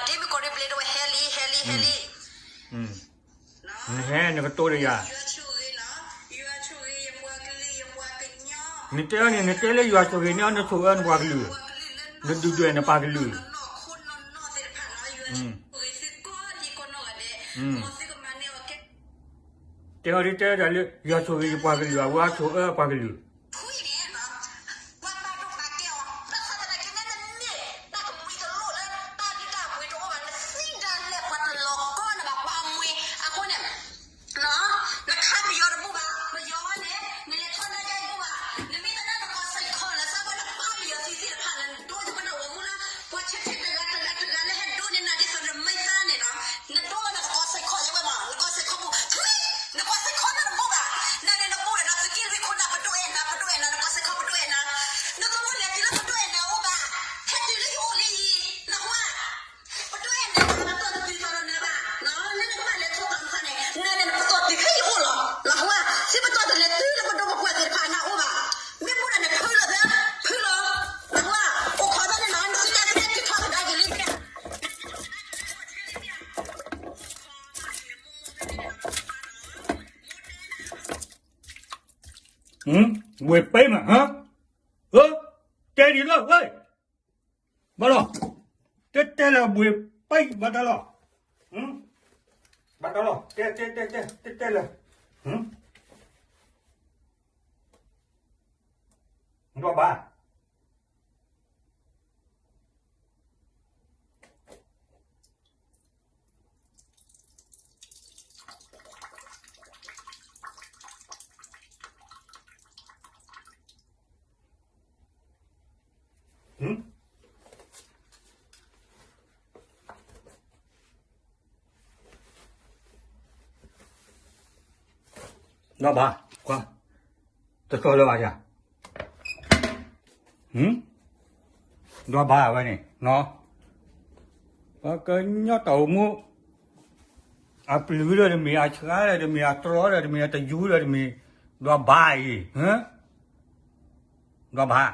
ဒ်မ့ၢ်ကီၢ်ရ့ၣ်ဘျ့ဒိဝဲ ဟဲလံ ဟဲလံ ဟဲလံ, နဟဲနကတိၤဒီးယၤ, နတဲန့ၣ် နတဲလၢယွၤဆိၣ်ဂ့ၤန့ၢ်အီၤ နဆိၣ်အၢနပှၤကလုာ်, နဒုၣ်ဒွဲၣ်နပှၤကလုာ်, တဲအီၤဒ်တဲဒၣ်လၢ ယွၤဆိၣ်ဂ့ၤယပှၤကလုာ် အဝဲအဆိၣ်အၢအပှၤကလုာ် နခါပယီၤတဘူၣ်ဘၣ်, ပယီၤန့ၣ် နလဲၤထီၣ်နါယါတဘူၣ်ဘၣ်, နမ့ၢ်တနၢ်နကီၢ်စဲးခီ နစၢ်ဘၣ်နပၢ်ပယီၤသံသ့ၣ်တဖၣ် နဒိတမ့ၢ်တအိၣ်မူလၢ ပှၤဆၢထၢၣ်တဂၤတဂၤတဂၤလၢဟဲဒိးန့ၢ်နၤဒ်သိးနမံသါန့ၣ်ဒီး နဒိလီၤနကီၢ်စဲးခီ ယဝဲမး နကီၢ်စဲးခီပူၤ ထွံ နကီၢ်စဲးခီနတဘူၣ်ဘၣ်, နန့ၣ်နဘူၣ်ဒီးနသုးက့လွံၢ်ခိၣ်နၢ် ပဒိၣ်အဲၣ်နၤ ပဒိၣ်အဲၣ်နၤ နကီၢ်စဲးခီပဒိၣ်အဲၣ်နၤ, နကဘူၣ်လဲၤတုၤလၢပဒိၣ်အဲၣ်နၤအအိၣ်ဘၣ်, ဟဲတုၤလၢယအိၣ်လံအံၤ နကွၢ် ပဒိၣ်အဲၣ်နၤ ပတီၢ်တတုၤသီဒီးနၤဘၣ်, လၢနကဘၣ်လဲၤထီၣ်သီမသးန့ၣ် နန့ၣ်နပတီၢ်တုၤခဲအံၤအိၣ်လီၤ, လီၤဟါ, စံးပတီၢ်တလဲၤတုၤလၢပဒိၣ်ပပှၢ်သ့ၣ်တဖၣ်အနၢ်အိၣ်ဘၣ်, မ့ၢ်ဘူၣ်ဒီးနဖုလီၤသၢ, ဖုလီၤ, လီၤဟါ, အိၣ်ခိးသးန့ၣ်လီၤ နသုတၢ်ကဲတုၤထီၣ်ကဒါက့ၤလံ ဝ့ၢ်ပ့မး, ဟၢ, တဲဒံးလီၤဝဲ, ဘၣ်လီၤ, တဲတဲလၢဝ့ၢ်ပ့ဘၣ်တၢ်လီၤ, ဘၣ်တၢ်လီၤ, တဲတဲတဲတဲတဲလၢ, ဒီးဘၣ် ဒီးဘၣ်, ကွၢ်, တတီၤလၢၤဘၣ်ယၤ, ဒီးဘၣ်ဝဲန့ၣ်, ပှၤကညီတၢ်အိၣ်မူ, အပျုၤဒီးတမ့ၢ် အဆှါဒီးတမ့ၢ် အတြီဒီးတမ့ၢ် အတယူၤဒီးတမ့ၢ်, ဒီးဘၣ်အံၤ, ဒီးဘၣ်